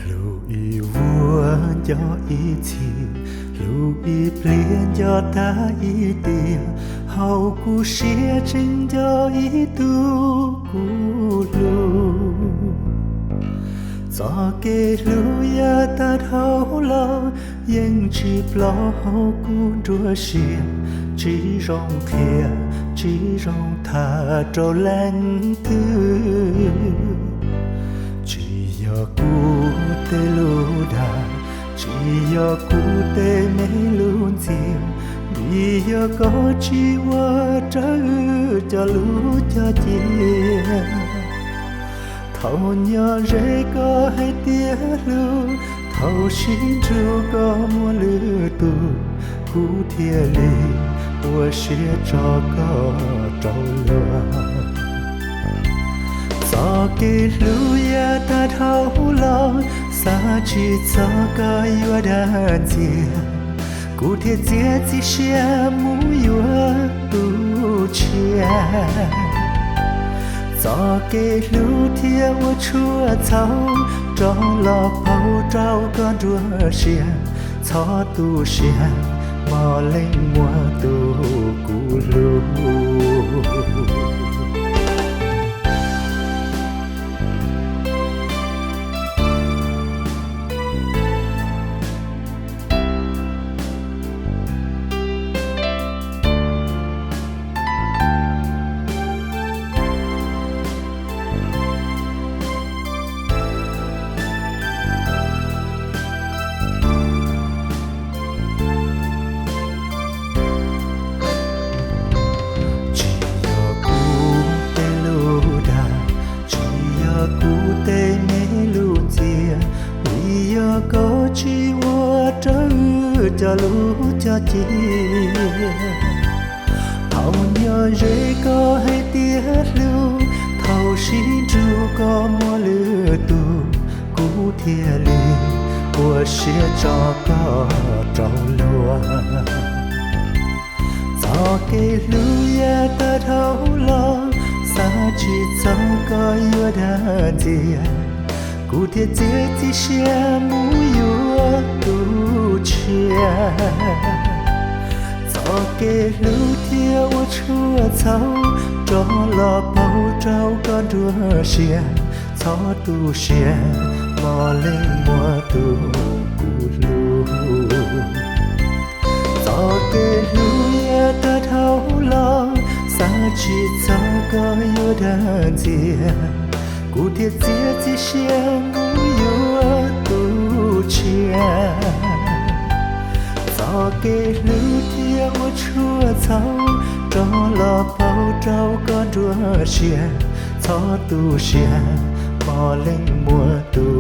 Hlub ib vuag nco ib txhis, hlub ib pliag nco tag ib tiam, hauv kuv siab tseem nco ib tug kuv hlub. Txoj kev hlub yav tag dhau los yeej tsis ploj hauv kuv nruab siab, tsis zoo qhia, tsis zoo tham rau leej twg. Tsis yog kuv tej lus dag, tsis yog kuv tej me lus ntxias, vim yog koj tsis ua raws wb cov lus cog cia. Thaum nyob ze koj hais tias hlub, thaum sib nrug koj muaj lwm tus, kuv thiaj li ua siab tso koj rau luag. Txoj kev hlub yav tag dhau los, xav tsis txog koj yuav dag ntxias, kuv thiaj txiav txim siab mus yuav tus tshiab. Txoj kev hlub thiaj ua tshuaj txhaum, rov los pauv rau koj nruab siab. Txhob tu siab, mos leej muag tus kuv hlub. Tsis yog kuv tej lus dag, tsis yog kuv tej me lus ntxias, vim yog koj tsis ua raws wb cov lus cog cia. Thaum nyob ze koj hais tias hlub, thaum sib nrug koj muaj lwm tus, kuv thiaj li ua siab tso koj rau luag. Txoj kev hlub yav tag dhau los, xav tsis txog koj yuav dag ntxias, kuv thiaj txiav txim siab mus yuav tus tshiab. Txoj kev hlub thiaj ua tshuaj txhaum, rov los pauv rau koj nruab siab. Txhob tu siab, mos leej muag tus kuv hlub. Txoj kev hlub yav tag dhau los, xav tsis txog koj yuav dag ntxias, kuv thiaj txiav txim siab mus yuav tus tshiab. Txoj kev hlub thiaj ua tshuaj txhaum, rov los pauv rau koj nruab siab. Txhob tu siab, mos leej muag tus